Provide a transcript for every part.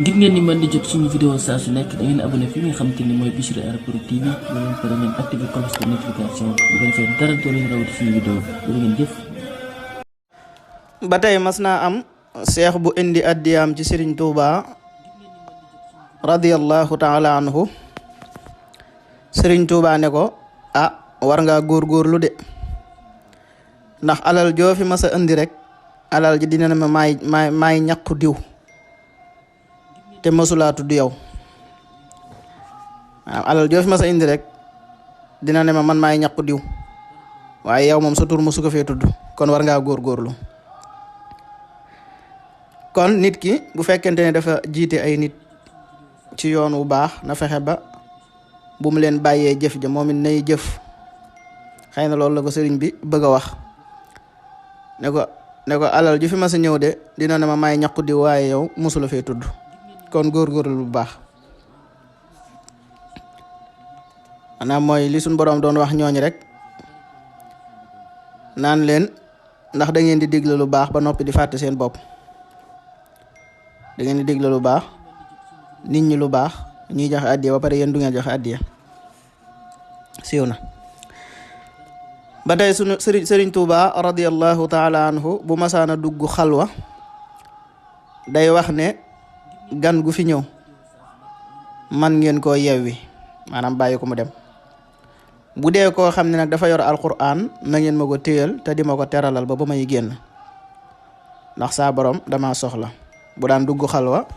ngir ngeen ni mën di jot suñu vidéo saa su nekk da ngeen abonné fi nga xamante ni mooy Bichri Airport TV bu leen pare ngeen activé cloche de notification bu ko defee dara doo leen rawati suñu vidéo bu ngeen jëf. ba tey mas naa am seex bu indi addiyaam ci Serigne Touba radiyallahu taala anhu. Serigne Touba ne ko war ngaa góorgóorlu de ndax alal joo fi mas a indi rek alal ji dina ne ma maay ñaqu diw te mësulaa tudd yow. waaw alal joo fi mas a indi rek dina ne ma man maay ñaqu diw waaye yow moom sa tur mësu ko fee tudd kon war ngaa góorgóorlu. kon nit ki bu fekkente ne dafa jiite ay nit ci yoon wu baax na fexe ba bu mu leen bàyyee jëf ja moom it nay jëf. xëy na loolu la ko sëriñ bi bëgg a wax ne ko alal ju fi mas a ñëw de dina ne ma may ñaqu di waaye yow mosula fee tudd kon góorgóorlu bu baax. maanaam mooy li suñ boroom doon wax ñooñu rek naan leen ndax da ngeen di digle lu baax ba noppi di fàtte seen bopp. da ngeen di digle lu baax nit ñi lu baax ñuy joxe addiya ba pare yéen du ngeen joxe addiya. siiw na. ba tey sunu sëriñ Tuuba radiyallahu taala anhu bu masaana dugg xalwa day wax ne gan gu fi ñëw man ngeen koo yewwi maanaam bàyyi ko mu dem. bu dee koo xam ne nag dafa yor alquran na ngeen ma ko téyal te di ma ko teralal ba may génn ndax saa borom dama soxla. bu daan dugg xalwa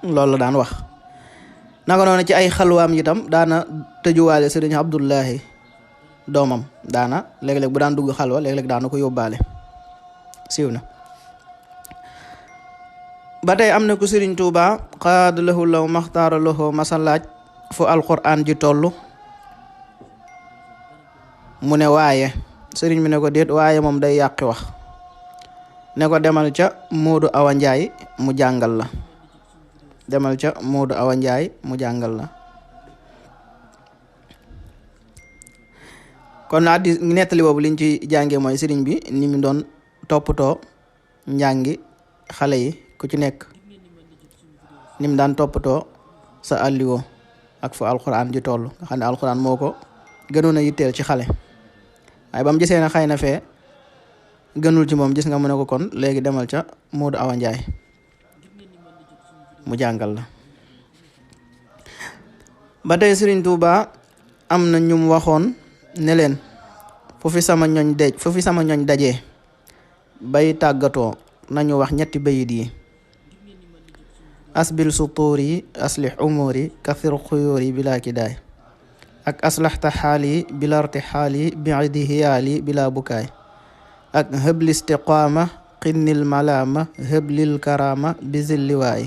loolu la daan wax. naka noonu ci ay xalwaam itam daana tëjuwaale sëriñ Abdullahi doomam daana léeg-léeg bu daan dugg xalwa léeg-léeg daana ko yóbbaale. siiw na. ba tey am na ku Sëriñ Tuuba xaad lahu law maxtaara lahu masalaaj fu alquran ji toll mu ne waaye sëriñ bi ne ko déet waaye moom day yàqi wax ne ko demal ca Moodu Awa Njaay mu jàngal la. demal ca Moodu Awa Njaay mu jàngal la. kon addi nettali boobu liñ ci jàngee mooy sëriñ bi ni mu doon toppatoo njàngi xale yi ku ci nekk ni mu daan toppatoo sa àlliwoo ak fu alxuraan ji toll nga xam ne alxuraan moo ko gënoon a yitteel ci xale waaye ba mu gisee ne xëy na fee gënul ci moom gis nga mu ne ko kon léegi demal ca Moodu Awa Njaay mu jàngal la. ba tey sëriñ Tuuba am na ñum waxoon ne leen fu fi sama ñoñ dajee bay tàggatoo nañu wax ñetti bayit yi: asbil sutuuri aslih umuuri kathir xuyuuri bila kidaay ak aslaxta xaali bila irtixaali biidi hiyaali bila bukaay ak hëbli istiqaama xinnil malaama hëblil karaama bizilliwaay.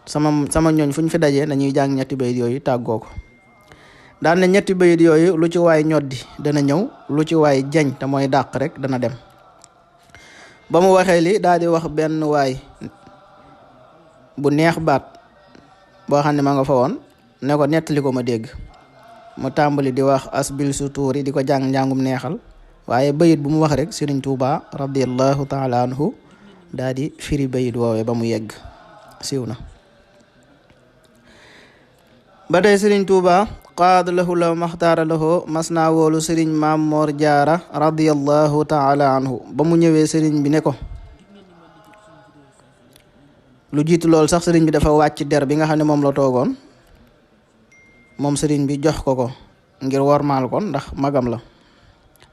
sama ñooñ fu ñu fi dajee nañuy jàng ñetti bayit yooyu tàggoo ko. daan na ñetti bayit yooyu lu ci waay ñoddi dana ñëw lu ci waay jañ te mooy dàq rek dana dem. ba mu waxee li daal di wax benn waay bu neex baat boo xam ne ma nga fa woon ne ko nettali ko ma dégg. mu tàmbali di wax asbil sutuuri di ko jàng njàngum neexal waaye bayit bu mu wax rek Sëriñ Tuuba radiyallahu taala anhu daal di firi bayit woowee ba mu yegg. siiw na. ba tey Sëriñ Tuuba qaad lahu law maxtaara lahu mas naa woolu sëriñ Maam Moor Jaara radiyallahu taala anhu ba mu ñëwee sëriñ bi ne ko lu jiitu lool sax sëriñ bi dafa wàcc der bi nga xam ne moom la toogoon moom sëriñ bi jox ko ngir wormaal kon ndax magam la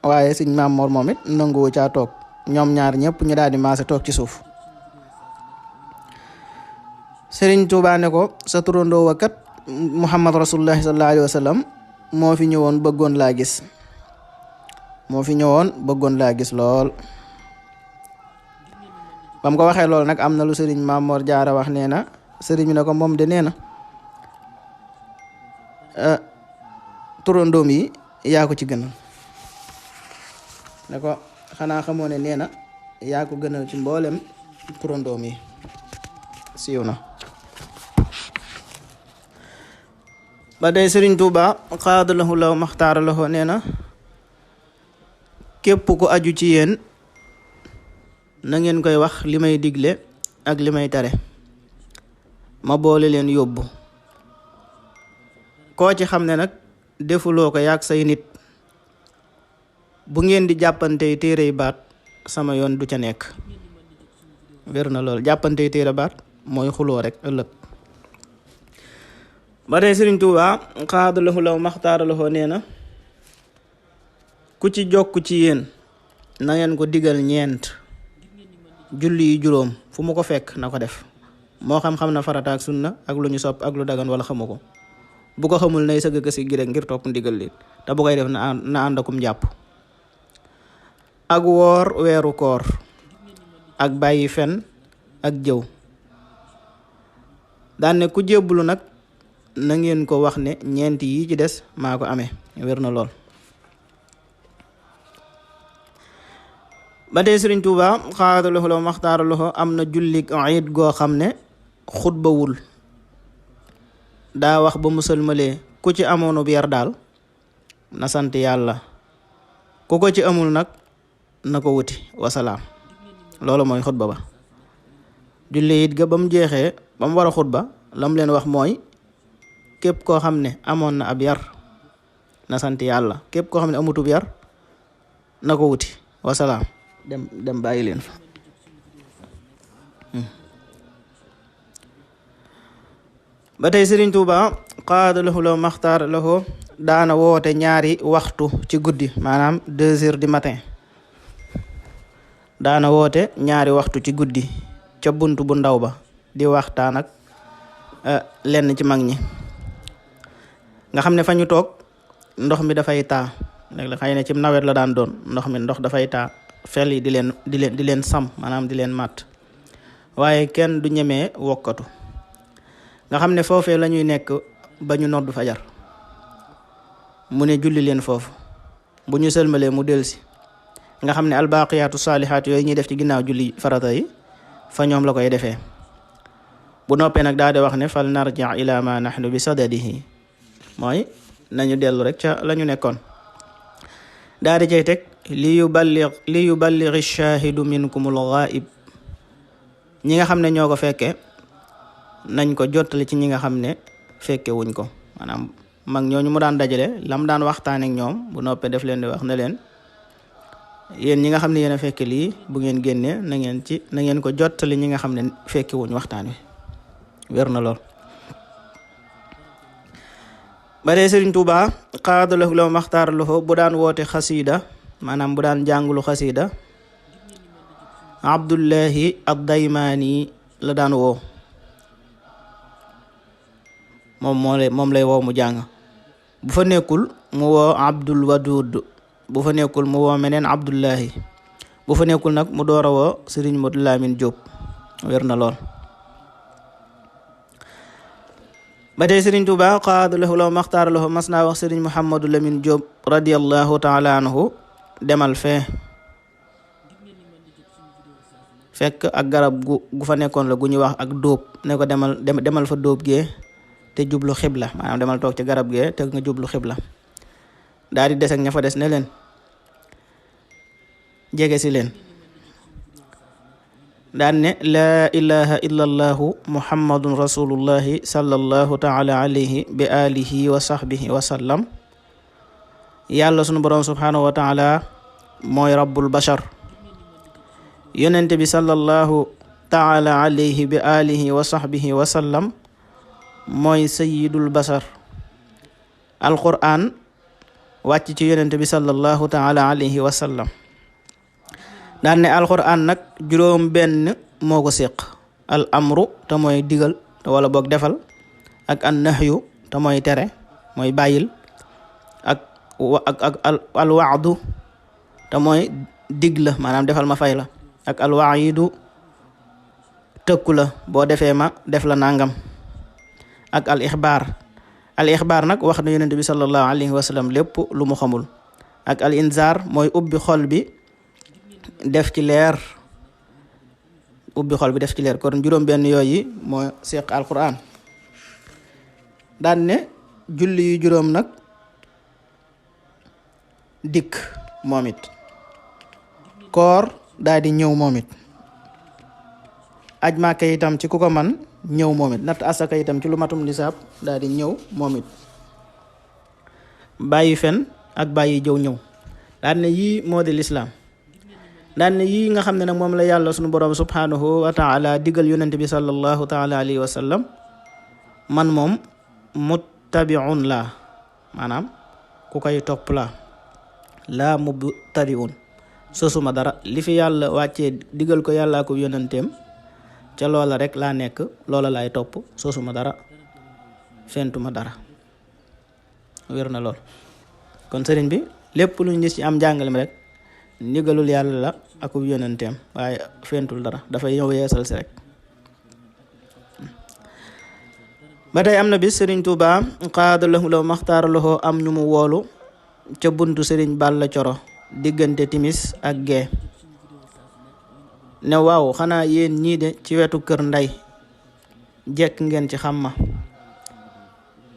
waaye sëriñ Maam Moor moom it nanguwu caa toog ñoom ñaar ñëpp ñu daal di maase toog ci suuf. Sëriñ Tuuba ne ko sa turandoo wa kat Muhammad rasulullahi sallallahu alayhi wa sallam moo fi ñëwoon bëggoon laa gis lool. bam ko waxee lool nag am na lu sëriñ Maam Moor Jaara wax nee na sëriñ bi ne ko moom de nee na turandoom yi yaa ko ci gënal. ne ko xanaa xamoo ne nee na yaa ko gënal ci mboolem turandoom yi. siiw na. ba tey Sëriñ Tuuba xaada lahu law maxtaara lahu nee na képp ku aju ci yéen na ngeen koy wax li may digle ak li may tere ma boole leen yóbbu. koo ci xam ne nag defuloo ko yaag say nit bu ngeen di jàppantey téerey baat sama yoon du ca nekk. wér na lool, jàppantey téere baat mooy xuloo rek ëllëg. ba tey Sëriñ Tuubaa xaadalahu law maxtaaralahu nee na ku ci jokk ci yéen na ngeen ko digal ñeent julli yi juróom fu mu ko fekk na ko def, moo xam na farata ak sunna ak lu ñu sopp ak lu dagan wala xamu ko. bu ko xamul nay sëgg ka si gi rek ngir topp ndigal li, te bu koy def na ànd akum jàpp. ak woor weeru koor ak bàyyi fen ak jëw. daan ne ku jébbulu nag na ngeen ko wax ne ñeent yi ci des maa ko amee. wér na lool. ba tey Sëriñ Tuuba xaadalahu law maxtaaralahu am na jullik iid goo xam ne xutbawul, daa wax ba musalmalee ku ci amoonub yar daal na sant yàlla, ku ko ci amul nag na ko wuti, wasalaam. loolu mooy xutba ba. julli it ga ba mu jeexee ba mu war a xutba lam leen wax mooy képp koo xam ne amoon na ab yar na sant yàlla, képp koo xam ne amutub yar na ko wuti, wasalaam. dem bàyyi leen fa. ba tey Sëriñ Tuuba qaadalahu law maxtaar lahu daana woote ñaari waxtu ci guddi, maanaam 2 heures du matin. daana woote ñaari waxtu ci guddi ca bunt bu ndaw ba di waxtaan ak lenn ci mag ñi nga xam ne fa ñu toog ndox mi dafay taa. léeg-léeg xëy na ci nawet la daan doon, ndox dafay taa, fel yi di leen sam, maanaam di leen màtt, waaye kenn du ñemee wokkatu. nga xam ne foofee la ñuy nekk ba ñu noddu fajar, mu ne julli leen foofu, bu ñu sëlmalee mu delsi. nga xam ne albaaqiyaatu saalihaat yooyu ñuy def ci ginnaaw julli farata yi fa ñoom la koy defee. bu noppee nag daal di wax ne fal narji ila ma nahnu bi sadadihi, mooy nañu dellu rek ca la ñu nekkoon. daal di cay teg li yuballighi shaahidu minkumul ghaib, ñi nga xam ne ñoo ko fekke nañ ko jottali ci ñi nga xam ne fekke wuñ ko. maanaam mag ñooñu mu daan dajale lam daan waxtaan ak ñoom bu noppee def leen di wax ne leen yéen ñi nga xam ne yéen a fekke lii bu ngeen génnee na ngeen ko jottali ñi nga xam ne fekke wuñ waxtaan wi. wér na lool. ba dee Sëriñ Tuuba qaadalahu law maxtaar lahu bu daan woote xasida, maanaam bu daan jàngulu xasida, Abdullahi ad-Daymaani la daan woo. moom lay woo mu jàng. bu fa nekkul mu woo Abdul Wadud, bu fa nekkul mu woo meneen Abdullahi, bu fa nekkul nag mu door a woo Sëriñ Modou Lamine Diop. wér na lool. ba tey Sëriñ Tuuba qaadalahu law maxtaar lahu mas naa wax Sëriñ Mouhamadou Lamine Diop radiyallahu taala anhu demal fee, fekk ak garab gu fa nekkoon la gu ñuy wax ak dóob, ne ko demal fa dóob gee te jublu xibla, maanaam demal toog ci garab gee te nga jublu xibla. daal di des ak ña fa des ne leen jege si leen, daan ne laa ilaha illa allahu muhammadun rasulullahi sallallahu taala alayhi bi alihi wa sahbihi wa sallam. yàlla sunu boroom subhanahu wa taala mooy rabbul bashar, yonente bi sallallahu taala alayhi bi alihi wa sahbihi wa sallam mooy sayyidul bashar. alquran wàcc ci yonente bi sallallahu taala alayhi wa sallam. daan ne alquran nag juróom benn moo ko séq: al amru te mooy digal wala boog defal, ak an nahyu te mooy tere mooy bàyyil, ak al waadu te mooy dig la, maanaam defal ma fay la, ak al waidu tëkku la, boo defee ma def la nangam, ak al ixbaar nag wax na yonente bi sallallahu alayhi wa sallam lépp lu mu xamul, ak al inzaar mooy ubbi xol bi def ci leer, kon juróom benn yooyu moo seq alquran. daan ne julli yu juróom nag dikk moom it, koor daal di ñëw moom it, aj Màkka itam ci ku ko man ñëw moom it natt asaka itam ci lu matum nisaab daal di ñëw moom it bàyyi fen ak bàyyi jëw ñëw daal ne yii moo di lislaam daal ne yii nga xam ne nag moom la yàlla sunu borom subhanahu wa taala digal yonent bi sallallahu taala alayhi wa sallam man moom muttabiun laa maanaam ku koy topp laa mubtadiun sosuma dara li fi yàlla wàccee digal ko yàllaa ko yonenteem ca loola rek laa nekk loola laay topp sosuma dara fentuma dara wér na lool kon sëriñ bi lépp lu ñu gis ci am njàngale mi rek ndigalul yàlla la ak yonenteem waaye fentul dara dafay ñëw yeesal si rek ba tey am na bis sëriñ Tuuba xaada lahu law maxtaara lahu am ñu mu woolu ca buntu sëriñ Balla Coro diggante timis ak gee ne waaw xanaa yéen ñii de ci wetu kër nday jekk ngeen ci xam ma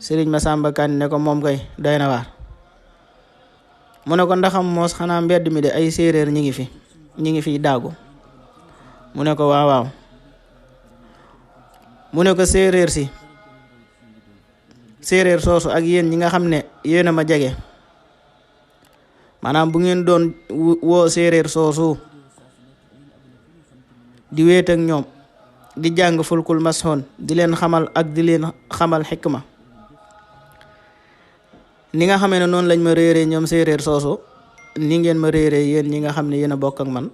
sëriñ Masamba Kan ne ko moom koy doy na waar mu ne ko ndaxam moos xanaa mbedd mi de ay séeréer ñi ngi fiy daagu mu ne ko waaw waaw mu ne ko séeréer soosu ak yéen ñi nga xam ne yéen a ma jege maanaam bu ngeen doon woo séeréer soosu di wéet ak ñoom di jàng fulkul mashoon di leen xamal ak di leen xamal xikma ni nga xamee ne noonu lañ ma réeree ñoom séeréer soosu ni ngeen ma réeree yéen ñi nga xam ne yéen a bokk ak man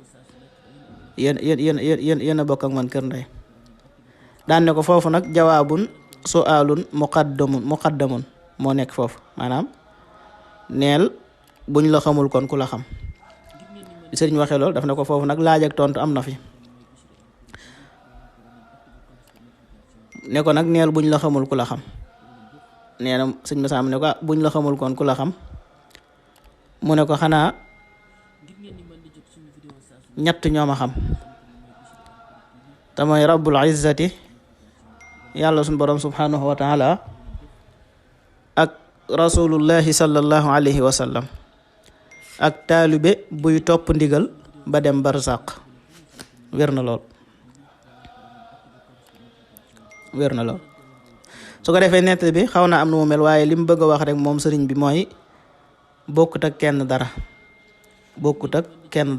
yéen a bokk ak man kër ndey daan ne ko foofu nag jawaabun su'aalun muqaddamun moo nekk foofu maanaam neel buñ la xamul kon ku la xam sëriñ waxee loolu daf ne ko foofu nag laaj ak tontu am na fi ne ko nag neel buñ la xamul ku la xam nee na sëñ Masamba ne ko buñ la xamul kon ku la xam mu ne ko xanaa ñett ñoo ma xam te mooy rabbul izzati yàlla suñu borom subhanahu wa taala ak rasulullahi sallallahu alayhi wa sallam ak taalibe buy topp ndigal ba dem barsàq wér na lool su ko defee nett bi xaw na am na mu mel waaye li mu bëgg a wax rek moom sëriñ bi mooy bokkut ak kenn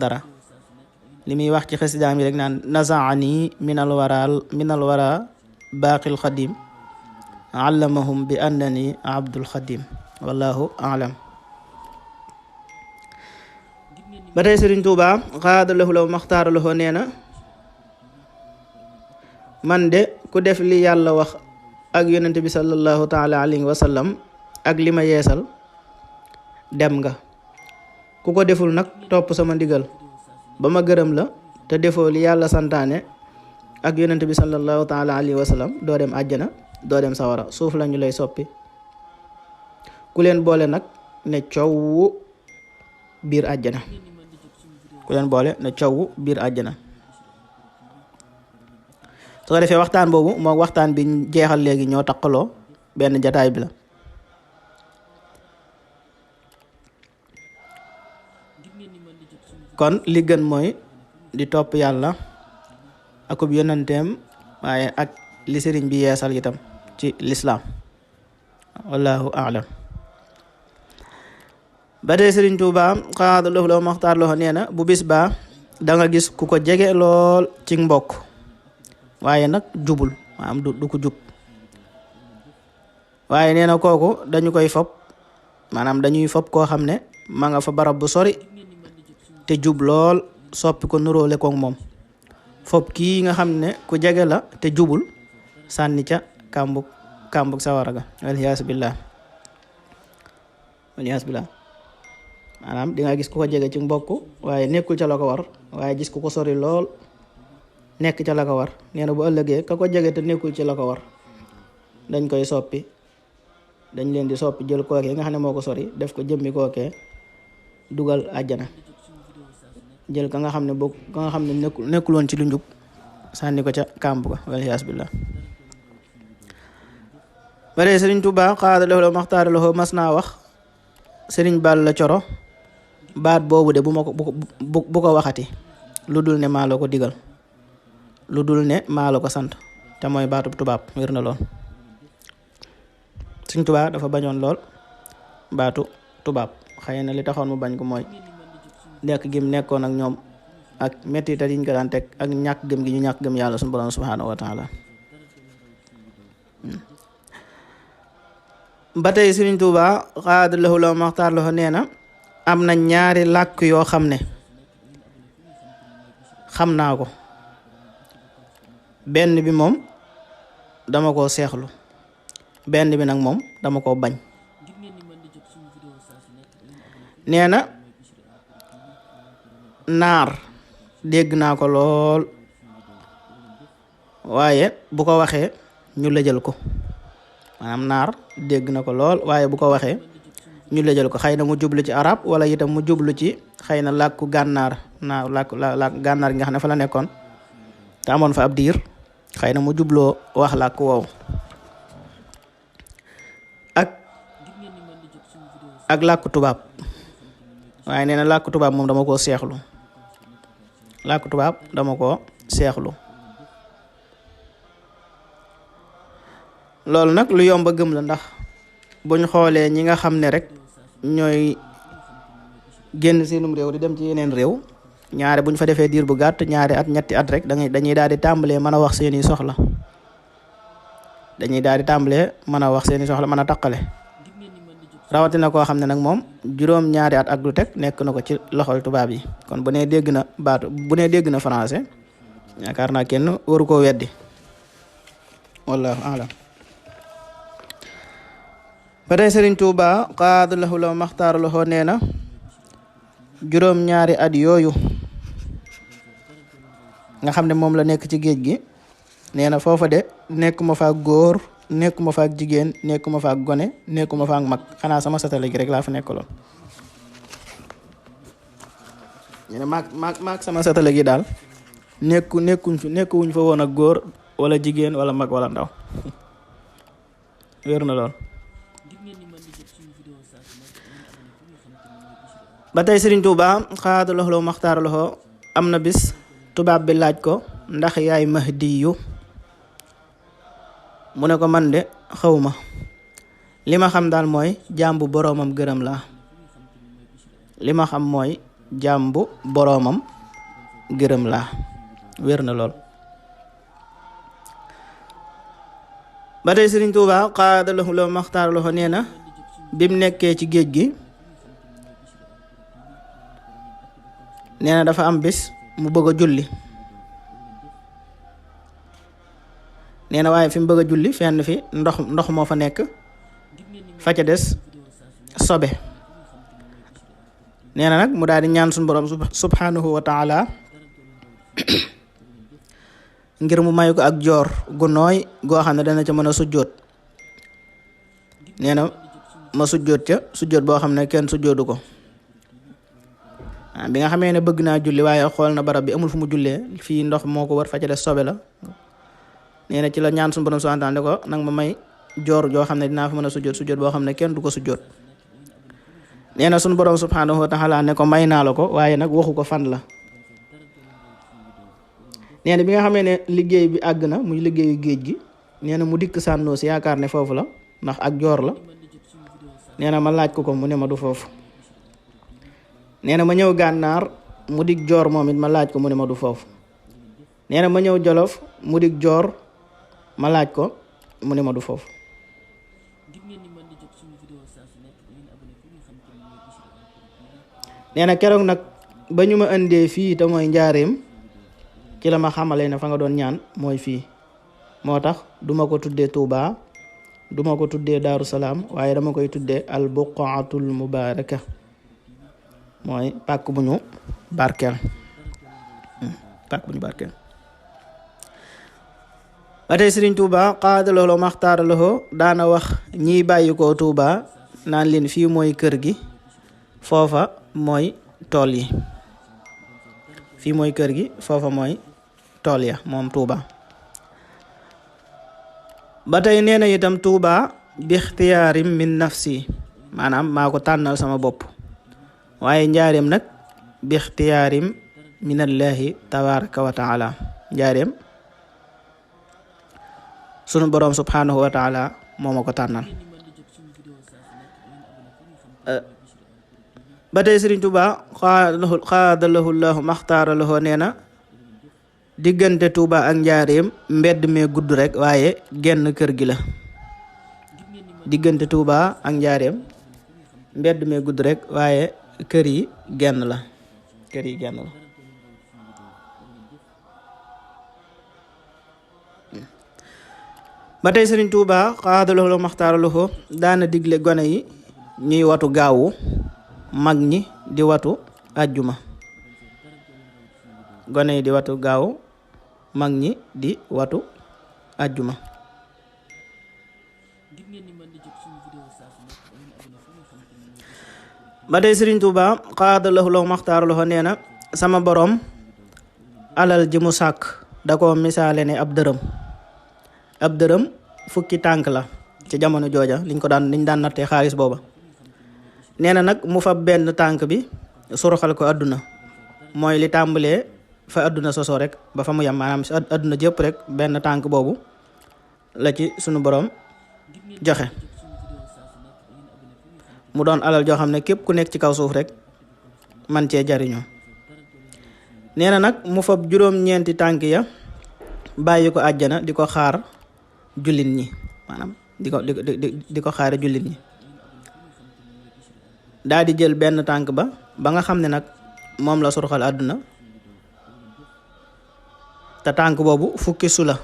dara li muy wax ci xasidaam yi rek naan nazaani minal wara baaqil xadim allamahum bi annani abdul xadim wallahu alam ba tey sëriñ Tuuba xaada lahu law maxtaara lahu nee na man de ku def li yàlla wax ak yonent bi sallallahu taala alayhi wa sallam ak li ma yeesal dem nga ku ko deful nag topp sama ndigal ba ma gërëm la te defoo li yàlla santaane ak yonent bi sallallahu taala alayhi wa sallam doo dem àjjana doo dem sawara suuf lañu lay soppi ku leen boole nag ne coow biir àjjana su ko defee waxtaan boobu moo waxtaan bi jeexal léegi ñoo taqaloo benn jataay bi la kon li gën mooy di topp yàlla akub yonenteem waaye ak li sëriñ bi yeesal itam ci lislaam wallahu a'lam ba tey sëriñ Tuuba xaada lahu law maxtaar lahu nee na bu bis baa da nga gis ku ko jege lool ci mbokk waaye nag jubul maanaam du ko jub waaye nee na kooku dañu koy fob maanaam dañuy fob koo xam ne ma nga fa barab bu sori te jub lool soppi ko nuróole koog moom fob kii nga xam ne ku jege la te jubul sànni ca kàmbug sawara ga waliyaasu billah maanaam di nga gis ku ko jege ci mbokk waaye nekkul ca la ko war waaye gis ku ko sori lool nekk ca la ko war nee na bu ëllëgee ka ko jege te nekkul ci la ko war dañ koy soppi dañ leen di soppi jël kookee nga xam ne moo ko sori def ko jëmmi kookee dugal àjjana jël ka nga xam ne nekkul woon ci lu njub sànni ko ca kàmb ga waliyaas billah bare sëriñ Tuuba xaada lahu law maxtaara lahu mas naa wax sëriñ Balla Coro baat boobu de bu ko waxati lu dul ne maa la ko digal lu dul ne maa la ko sant te mooy baatub tubaab wér na lool. Sëñ Tuubaa dafa bañoon lool baatu tubaab xëy na li taxoon mu bañ ko mooy nekk gim nekkoon ak ñoom ak mettit yiñ ko daan teg ak ñàkk gëm gi ñu ñàkk gëm yàlla suñu borom subhaanahu wa taala. ba tey Sëriñ Tuubaa xaada lahu law maxtaar lahu nee na am na ñaari làkk yoo xam ne xam naa ko, benn bi moom dama koo seexlu, benn bi nag moom dama koo bañ. nee na naar dégg naa ko lool waaye bu ko waxee ñu lëjal ko, maanaam naar dégg na ko lool waaye bu ko waxee ñu lëjal ko, xëy na mu jublu ci arab wala itam mu jublu ci xëy na làkku gànnaar làkku gànnaar gi nga xam ne fa la nekkoon te amoon fa ab diir, xëy na mu jubloo wax làkku woowu. ak làkku tubaab, waaye nee na làkku tubaab moom dama koo seexlu, làkku tubaab dama koo seexlu. loolu nag lu yomb a gëm la, ndax buñ xoolee ñi nga xam ne rek ñooy génn seenum réew di dem ci yeneen réew, ñaare buñ fa defee diir bu gàtt, ñaari at ñetti at rek dañuy daal di tàmbalee mën a wax seeni soxla, dañuy daal di tàmbalee mën a wax seeni soxla, mën a taqale. rawatina koo xam ne nag moom juróom-ñaari at ak lu teg nekk na ko ci loxol tubaab yi, kon bu nee dégg na dégg na français yaakaar naa kenn waru koo weddi. wallahu a'lam. ba tey Sëriñ Tuubaa qaada lahu law maxtaar lahu nee na juróom-ñaari at yooyu nga xam ne moom la nekk ci géej gi, nee na foofa de nekkuma fa góor, nekkuma fa ak jigéen, nekkuma fa ak gone, nekkuma fa ak mag, xanaa sama satale gi rek laa fa nekkaloon. ñu ne maag sama satale gi daal nekkuwuñ fa woon ak góor wala jigéen wala mag wala ndaw. wér na lool. ba tey Sëriñ Tuubaa xaada lahu law maxtaar lahu am na bis tubaab bi laaj ko ndax yaay mahdiyu, mu ne ko man de xawma, li ma xam daal mooy jaam bu boroomam gërëm laa, li ma xam mooy jaam bu boroomam gërëm laa. wér na lool. ba tey Sëriñ Tuubaa qaada lahu law maxtaar lahu nee na bim nekkee ci géej gi, nee na dafa am bis mu bëgg a julli, nee na waaye fi mu bëgg a julli fenn fi ndox moo fa nekk, fa ca des sobe. nee na nag mu daal di ñaan suñu borom subhanahu wa taala ngir mu may ko ak joor gu nooy goo xam ne dana ca mën a sujjóot. nee na ma sujjóot ca sujjóot boo xam ne kenn sujjóotu ko. bi nga xamee ne bëgg naa julli waaye xool na barab bi amul fu mu jullee, fii ndox moo ko war, fa ca des sobe la. nee na ci la ñaan suñu borom subhanahu wa taala ne ko nag ma may joor joo xam ne dinaa fa mën a sujjóot boo xam ne kenn du ko sujjóot. nee na suñu borom subhanahu wa taala ne ko may naa la ko, waaye nag waxu ko fan la. nee na bi nga xamee ne liggéey bi àgg na, muy liggéeyu géej gi, nee na mu dikk sànnoo si yaakaar ne foofu la ndax ak joor la. nee na ma laaj ko mu ne ma du foofu. nee na ma ñëw gànnaar mu dig joor moom it ma laaj ko mu ne ma du foofu. nee na ma ñëw jolof mu dig joor ma laaj ko mu ne ma du foofu. nee na keroog nag ba ñu ma indee fii te mooy njaareem ci la ma xamale ne fa nga doon ñaan mooy fii. moo tax duma ko tuddee Touba, duma ko tuddee Daaru Salaam, waaye dama koy tuddee al buqaatul mubaaraka, mooy pàkk bu ñu barkeel. pàkk bu ñu barkeel. ba tey Sëriñ Tuuba qaada lahu maxtaara lahu daana wax ñiy bàyyi ko Tuuba naan leen fii mooy kër gi, foofa mooy tool yi. fii mooy kër gi, foofa mooy tool ya moom Tuuba. ba tey nee na itam Tuuba bi ixtiyaarim min nafsi, maanaam maa ko tànnal sama bopp, waaye njaareem nag bi ixtiyaarim minallaahi tabaraka wa taala, njaareem sunu boroom subhanahu wa taala moo ma ko tànnal. ba tey Sëriñ Tuuba xaadalahu llahu maxtaara lahu nee na diggante Tuuba ak njaareem mbedd mee gudd rek waaye genn kër gi la. diggante Tuuba ak njaareem mbedd mee gudd rek waaye kër yi genn la. ba tey Sëriñ Tuuba xaadalahu llahu maxtaara lahu daana digle gone yi ñuy watu gaawu, mag ñi di watu àjjuma. gone yi di watu gaawu, mag ñi di watu àjjuma. ba tey Sëriñ Tuuba xaadalahu lahu maxtaara lahu nee na sama boroom alal ji mu sàkk da ko misaale ne ab dërëm fukki tànk la ci jamono jooja liñ daan nattee xaalis booba. nee na nag mu fab benn tànk bi suruxal ko àdduna, mooy li tàmbalee fa àdduna sosoo rek ba fa mu yem, maanaam si àdduna jëpp rek benn tànk boobu la ci sunu boroom joxe. mu doon alal joo xam ne képp ku nekk ci kaw suuf rek man cee jariñoo. nee na nag mu fab juróom-ñeenti tànk ya bàyyi ko àjjana di ko xaar jullit ñi, maanaam di ko xaare jullit ñi. daa di jël benn tànk ba nga xam ne nag moom la surxal àdduna, te tànk boobu fukki su la.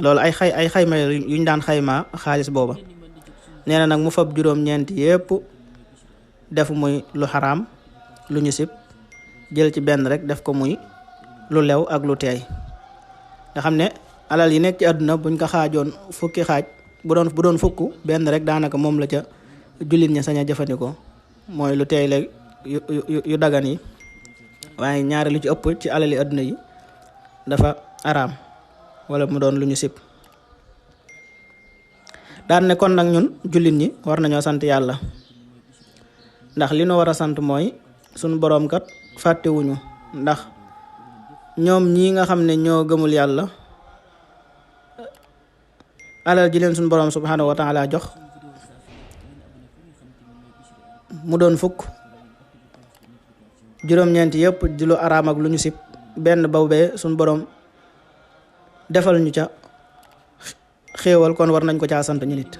loolu ay xayma yuñ daan xayma xaalis booba. nee na nag mu fab juróom-ñeenti yépp def muy lu xaraam, lu ñu sib, jël ci benn rek def ko muy lu lew ak lu teey. nga xam ne alal yi nekk ci àdduna buñ ko xaajoon fukki xaaj, bu doon fukk, benn rek daanaka moom la ca jullit ña sañ a jëfandikoo, mooy lu teey la yu dagan yi. waaye ñaari lu ci ëpp ci alali àdduna yi dafa araam wala mu doon lu ñu sib. daan ne kon nag ñun jullit ñi war nañoo sant yàlla, ndax li nu war a sant mooy sunu boroom kat fàttewuñu. ndax ñoom ñii nga xam ne ñoo gëmul yàlla, alal ji leen sunu boroom subhanahu wa taala jox mu doon fukk, juróom-ñeenti yëpp di lu araam ak lu ñu sib, benn bawbee sunu boroom defal ñu ca xéewal, kon war nañ ko caa sant ñu nit.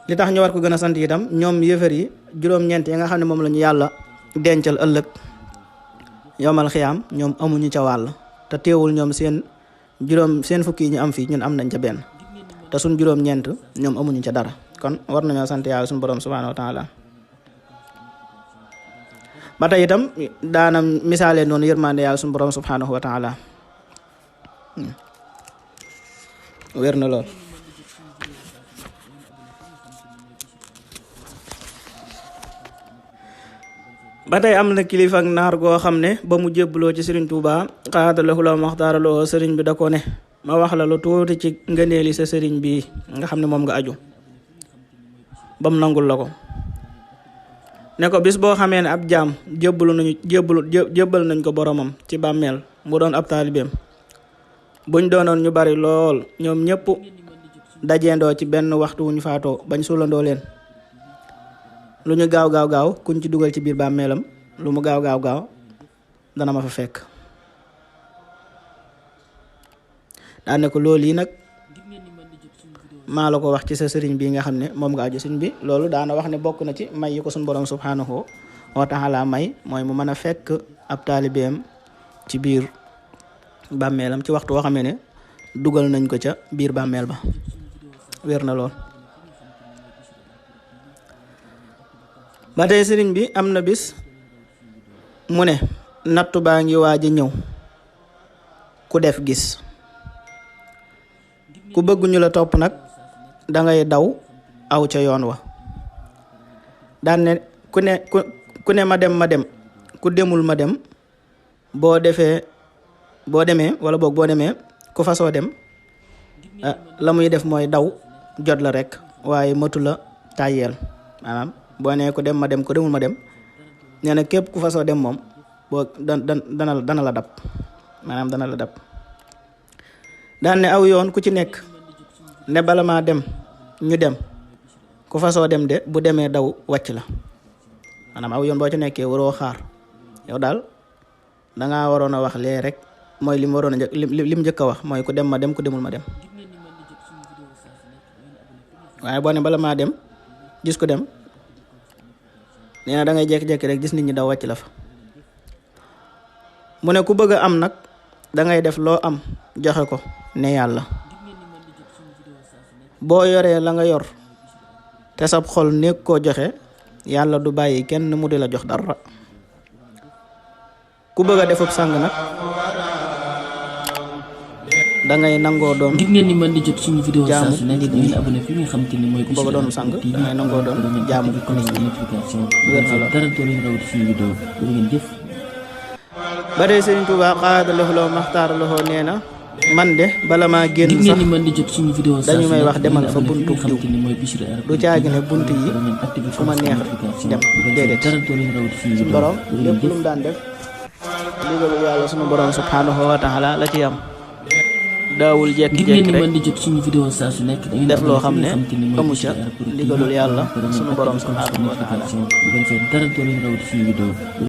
li tax ñu war ko gën a sant itam, ñoom yëfër yi juróom-ñeent yi nga xam ne moom la ñu yàlla dencal ëllëg yomal xiyaam, ñoom amuñu ca wàll, te teewul ñoom seen fukki yi ñu am fii ñun am nañ ca benn, te suñ juróom-ñeent ñoom amuñu ca dara. kon war nañoo sant yàlla suñu borom subhanahu wa taala. ba tey itam daana misaale noonu yërmande yàlla suñu borom subhanahu wa taala. wér na lool. ba tey am na kilifa ak naar goo xam ne ba mu jébbaloo ci Sëriñ Tuuba xaadalahu la maxtaaraloo sëriñ bi da ko ne ma wax la lu tuuti ci ngëneeli sa sëriñ bii nga xam ne moom nga aju, bam nangul la ko. ne ko bis boo xamee ne ab jaam jébbal nañ ko boromam ci bàmmeel mu doon ab taalibeem, buñ doonoon ñu bari lool, ñoom ñëpp dajeendoo ci benn waxtu wu ñu faatoo bañ suulandoo leen, lu ñu gaaw kuñ ci dugal ci biir bàmmeelam lu mu gaaw dana ma fa fekk. daa ne ko loolu yi nag maa la ko wax ci sa sëriñ bi nga xam ne moom nga aju. sëriñ bi loolu daana wax ne bokk na ci may yi ko suñu borom subhanahu wa taala may, mooy mu mën a fekk ab taalibeem ci biir bàmmeelam ci waxtu woo xamee ne dugal nañ ko ca biir bàmmeel ba. wér na lool. ba tey sëriñ bi am na bis mu ne nattu baa ngi waaj a ñëw, ku def gis, ku bëgg ñu la topp nag dangay daw aw ca yoon wa. daan ne ku ne ma dem, ku demul ma dem, boo demee ku fasoo dem la muy def mooy daw jot la rek, waaye matu la tàyyeel. maanaam boo nee ku dem ma dem, ku demul ma dem, nee na képp ku fasoo dem moom dana la dab, maanaam dana la dab. daan ne aw yoon ku ci nekk ne bala maa dem ñu dem ku fasoo dem de bu demee daw wàcc la maanaam aw yoon boo ci nekkee waroo xaar yow daal dangaa waroon a wax lee rek mooy li mu waroon a li mu njëkk a wax mooy ku dem ma dem ku demul ma dem waaye boo ne bala maa dem gis ku dem nee na da ngay jékki-jékki rek gis nit ñi daw wàcc la fa mu ne ku bëgg a am nag da ngay def loo am joxe ko ne yàlla boo yoree la nga yor te sab xol nekk koo joxe yàlla du bàyyi kenn mu di la jox dara ku bëgg a defub sang nag da ngay nangoo doon ngir ngeen ni mën di jot suñu vidéo saa su nekk nit ngeen abonné fi nga xam te ni mooy ku bëgg a doon sang da ngay nangoo doon jaamu nit ñi notification dara doo leen rawati suñu vidéo lu ngeen jëf. ba tey Sëriñ Tuubaa xaada loxo maxtaar loxo nee na man de bala maa génn ngir sax ngeen ni mën di jot suñu vidéo saa dañu su may nekk wax demal fa ngeen buntu abonné fi nga xam diw te ni mooy Bichri Art du caagi ne bunt yi fu ma neex dem déedéet dara doo leen rawati suñu suñu vidéo borom lu ngeen lépp jëf. lu mu daan def ndigalu yàlla suñu borom subhanahu wa taala la ci am daawul ngir ngeen jékki-jékki ni rek mën di jot suñu vidéo saa su nekk da ngeen def loo abonné xam fi ne nga xam te ni mooy amu Bichri ca Art ndigalul yàlla TV suñu borom subhanahu wa taala bu ko defee dara doo leen rawati suñu vidéo.